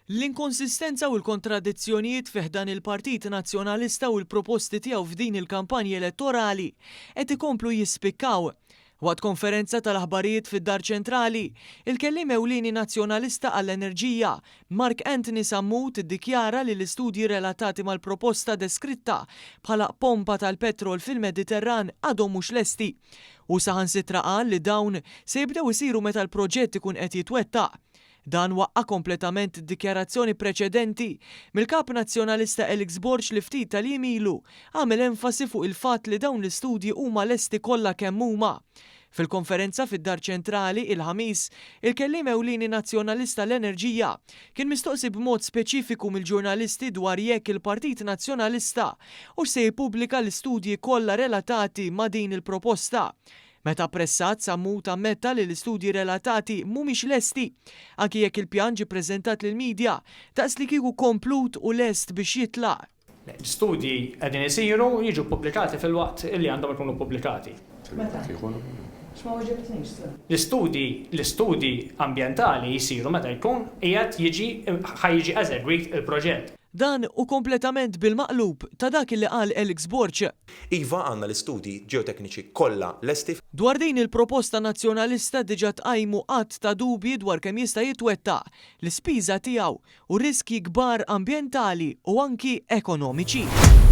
L-inkonsistenza u l-kontradizzjonijiet fi ħdan il-Partit Nazzjonalista u l-proposti tiegħu f'din il-kampanja elettorali qed ikomplu jispikkaw. Waqt konferenza tal-aħbarijiet fid-Dar Ċentrali, il-kelliem ewlieni Nazzjonalista għall-Enerġija, Mark Anthony Sammut iddikjara li l-istudji relatati mal-proposta deskritta bħala pompa tal-petrol fil-Mediterran għadhom mhux lesti. Hu saħansitra qal li dawn se jibdew isiru meta l-proġett ikun qed jitwettaq. Dan waqqa' kompletament id-dikjarazzjoni preċedenti mill-Kap Nazzjonalista Alex Borg li ftit tal-jiem ilu għamel enfasi fuq il-fatt li dawn l-istudji huma lesti kollha kemm huma. Fil-konferenza fid-Dar Ċentrali, il-Ħamis, il-kelliem ewlieni Nazzjonalista għall-Enerġija kien mistoqsi b'mod speċifiku mill-ġurnalisti dwar jekk il-Partit Nazzjonalista hux se jippubblika l-istudji kollha relatati ma' din il-proposta. Meta ppressat, Sammut ammetta li l-istudji relatati mhumiex lesti, anki jekk il-pjan ġie ppreżentat lill-media daqs li kieku komplut u lest biex jitlaq. L-istudji qegħdin isiru u jiġu ppubblikati filwaqt li għandhom ikunu ppubblikati. Meta? Għax ma weġibtnix sew. L-istudji l-istudji ambjentali jsiru meta jkun qiegħed jiġi ħa jiġi eżegwit il-proġett. Dan hu kompletament bil-maqlub ta' dak li qal Alex Borg. Iva għandna l-istudji ġeotekniċi kollha lesti. Dwar din il-proposta Nazzjonalista diġà tqajmu għadd ta' dubji dwar kemm jista' jitwettaq, l-ispiża tiegħu u riskji kbar ambjentali u anki ekonomiċi.